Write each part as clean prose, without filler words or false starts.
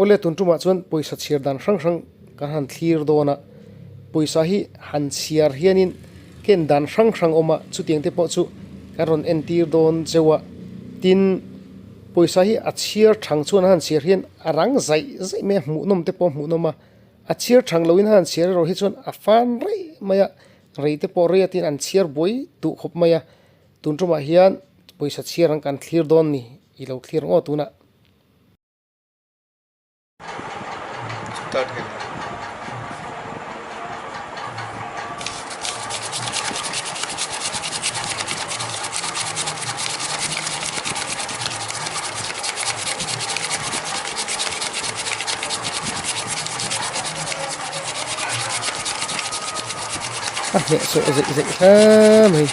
Awle tun tumah chuan pawisa chhiar dan hrang hrang kan han thlir dawn a, pawisa hi han chhiar hianin ken dan hrang hrang awm a, chutiang te pawh chu kan rawn entir dawn cheu a, tin pawisa hi a chhiar thang chuan a han chhiar hian a rang zaih zaih mai a, hmuhnawm te pawh a hmuhnawm a, a chhiar thang loin a han chhiar erawh hi chuan a fan rei mai a, rei te pawh rei atin an chhiar buai duh khawp mai a, tun tumah hian pawisa chhiar ang kan thlir dawn ni i lo thlir ang aw tunah. A hneh sawh zeih zeih hle mai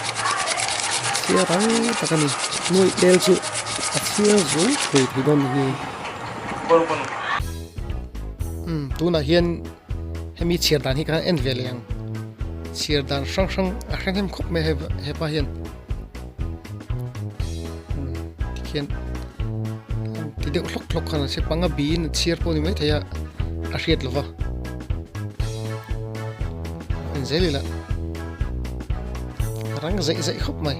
chhiar ang tak a ni nuaih tel chu a chhiar zung thei thei dawn ni hi. Umm tunah hian hemi chhiar dan hi ka en ve leh ang chhiar dan hrang hrang a hrang hem khawp mai hepa hian umm tikhian ti deuh hlawk hlawk khan a che panga biin a chhiar pawh a ni maithei a a hriat lova en zel ila a rang zeih zeih khawp mai.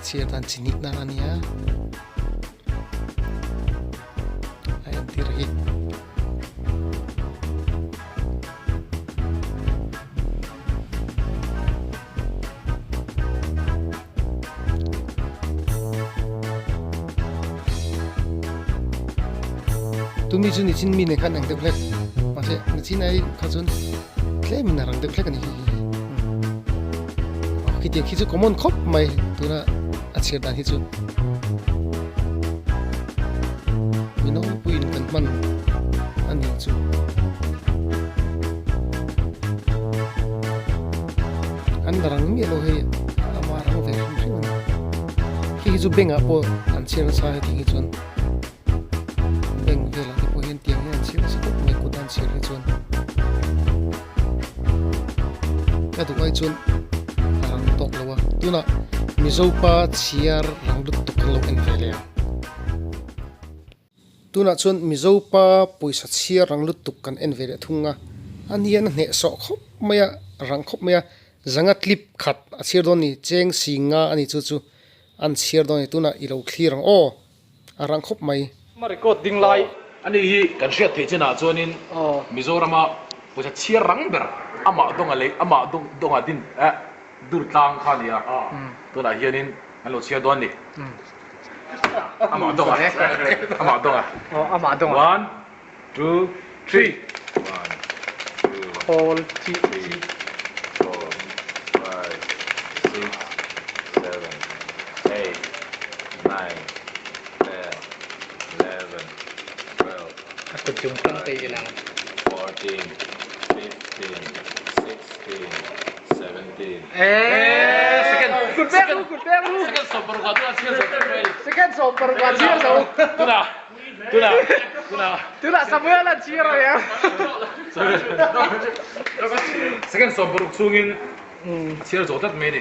Chhiar dan chi hnih na a nia a entir hi. Tumi chu nichin mi nen khan ang deuh hlek mahse nichin ai kha chuan tlemin a rang deuh hlek a ni hi. Khitiang khi chu common khawp mai tuna a chhiar dan hi chu mi nawlpuiin kan hman a ni chu. An la rang miah lo hei ama rang ve hrim hrim a ni. Khi hi chu bank ah pawh an chhiar nasa hetiang hi chuan. Bank velah te pawh hian tiang hian an chhiar nasa khawp mai kut a an chhiar hi chuan. Ka duh ai chuan a rang tawk lo a, tunah Mizopa chhiar rang lutuk kan lo en ve leh ang. Tunah chuan Mizopa pawisa chhiar rang lutuk kan en ve leh thung a, a ni hian a hnehsawh khawp mai a, rang khawp mai a, zanga clip khat a chhiar dawn a ni, cheng singa a ni chu chu an chhiar dawn a ni, tunah i lo thlir ang aw. A rang khawp mai. Ma record ding lai. Ani hi kan hriat theih chinah chuanin Mizorama pawisa chhiar rang ber amah dawnga lei amah dawnga din eh dur tlang kha a ni a, tunah hianin an lo chhiar dawn a ni. Amah dawnga amah dawnga amah dawnga one two three one two Call three four five six seven eight nine ten eleven twelve A kut dung tang te i lang. Fourteen fifteen sixteen seventeen Eee second kut pek ru kut pek ru second sawm paruk ah tuna chhiar zo tep mai second sawm paruk ah chhiar zo tuna tuna tuna tuna Samuel an chhiar a nia second sawm paruk chhungin chhiar zo tlat mai ni.